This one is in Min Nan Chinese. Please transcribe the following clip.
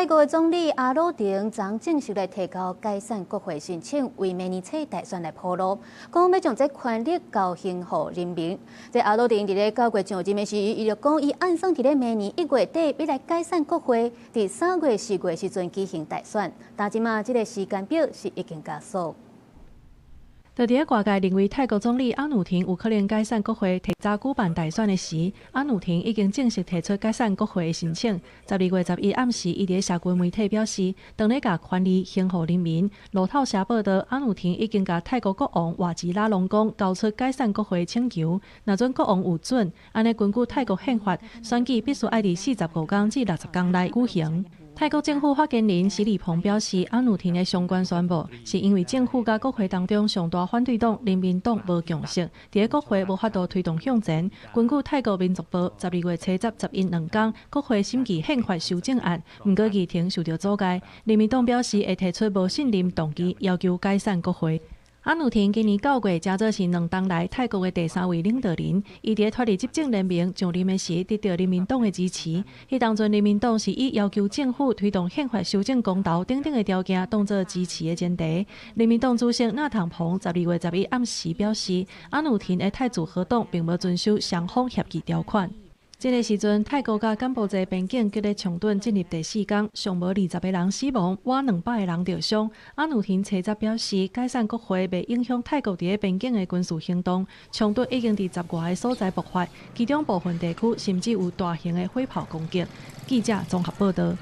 泰國的總理阿努廷昨正式來提交解散國會申請，為明年初大選來鋪路，講欲將這權力交還予人民。這阿努廷佇咧9月上任的時，伊就講伊按算佇咧明年1月底欲來解散國會，佇3月、4月時陣舉行大選。但這馬這个時間表是已經加速。就佇咧外界認為泰國總理阿努廷有可能解散國會，提早舉辦大選的時，阿努廷已經正式提出解散國會的申請。12月11暗時，伊佇咧社群媒體表示，當咧共權力還予人民。路透社報導，阿努廷已經共泰國國王瓦吉拉隆功交出解散國會的請求。若準國王有准，按呢根據泰國憲法，選舉必須愛佇45天至60天內舉行。泰國政府發言人史里蓬表示，阿努廷的相關宣布是因為政府佮國會當中上大反對黨人民黨無共識，佇咧國會無法度推動向前。根據泰國民族報，12月初十、11兩天，國會審議憲法修正案，毋過議程受到阻礙。人民黨表示會提出無信任動議，要求解散國會。阿努廷今年9月，成做是2冬來泰國的第三位領導人。伊佇脫離執政聯盟上任的時，得到人民黨的支持。彼當陣，人民黨是以要求政府推動憲法修正公投等等的條件，當做支持的前提。人民黨主席納坦蓬12月11暗時表示，阿努廷的泰組合黨並無遵守雙方協議條款。這个時陣，泰國佮柬埔寨邊境激烈衝突進入第四工，上無20個人死亡，倚200個人著傷。阿努廷初十表示，解散國會袂影響泰國佇咧邊境的軍事行動。衝突已經佇10外个所在爆發，其中部分地區甚至有大型的火炮攻擊。記者綜合報導。